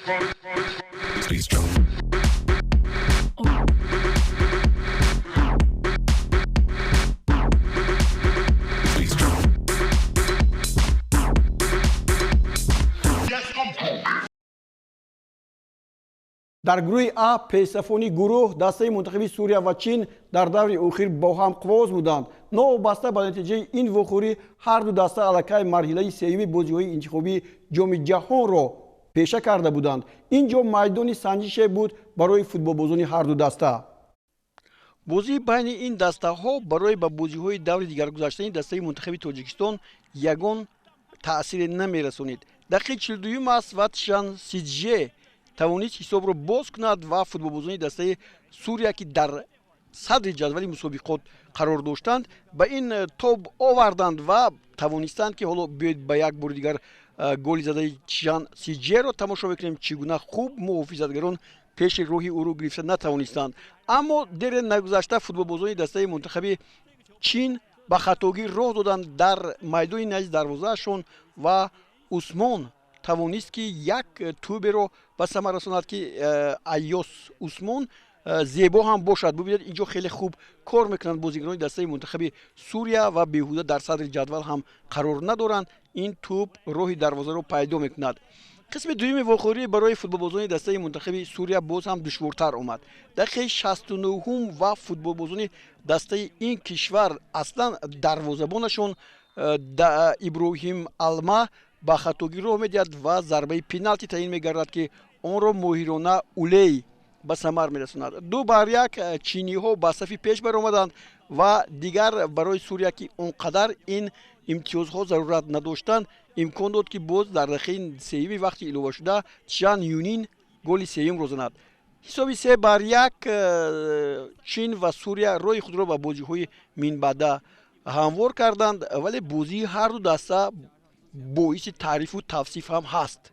Please jump. Please jump. Дар гурӯҳи А пешсафони гурӯҳ, дастаи мунтахаби Сурия ва Чин дар даври охир бо ҳам қуввоз буданд. Новобаста ба натиҷаи ин вохӯрӣ, ҳарду даста аллакай марҳилаи сеюми бозиҳои интихобии Ҷоми ҷаҳонро пеша карда буданд. Ин ҷо майдони санҷише буд барои футболбозони ҳарду даста. Бозии байни ин дастаҳо барои ба бозиҳои даври дигар гузаштани дастаи мунтахаби Тоҷикистон ягон таъсире намерасонид. Дақиқаи 42-юм аст ва Чжан Сиҷе тавонист ҳисобро боз кунад ва футболбозони дастаи Сурия, ки дар садри ҷадвали мусобиқот қарор доштанд, ба ин тоб оварданд ва тавонистанд, ки ҳоло биёед, ба як бори дигар голи задаи Чжан Сиҷеро тамошо мекунем. Чӣ гуна хуб муҳофизатгарон пеши роҳи ӯро гирифта натавонистанд. Аммо дере нагузашта футболбозони дастаи мунтахаби Чин ба хатогӣ роҳ доданд дар майдони назди дарвозаашон ва Усмон тавонист, ки як тӯберо ба самар расонад, ки Айёс Усмон зебо ҳам бошад. Бубинед, инҷо хеле хуб кор мекунанд бозигарони дастаи мунтахаби Сурия ва беҳуда дар садри ҷадвал ҳам қарор надоранд. Ин тӯб роҳи дарвозаро пайдо мекунад. Қисми дуюми вохӯрӣ барои футболбозони дастаи мунтахаби Сурия боз ҳам душвортар омад. Дақиқаи 69-ум ва футболбозони дастаи ин кишвар, аслан дарвозабонашон Иброҳим Алма, ба хатогӣ роҳ медиҳад ва зарбаи пеналти таъин мегардад, ки онро моҳирона Улей ба самар мерасонад. 2-1 чиниҳо ба сафи пеш баромаданд ва дигар барои Сурия, ки он қадар ин имтиёзҳо зарурат надоштанд, имкон дод, ки боз дар дақиқаи сеюми вақти иловашуда Чжан Юнин голи сеюмро занад. Ҳисоби 3-1. Чин ва Сурия роҳи худро ба бозиҳои минбаъда ҳамвор карданд, вале бозии ҳарду даста боиси таърифу тавсиф ҳам ҳаст.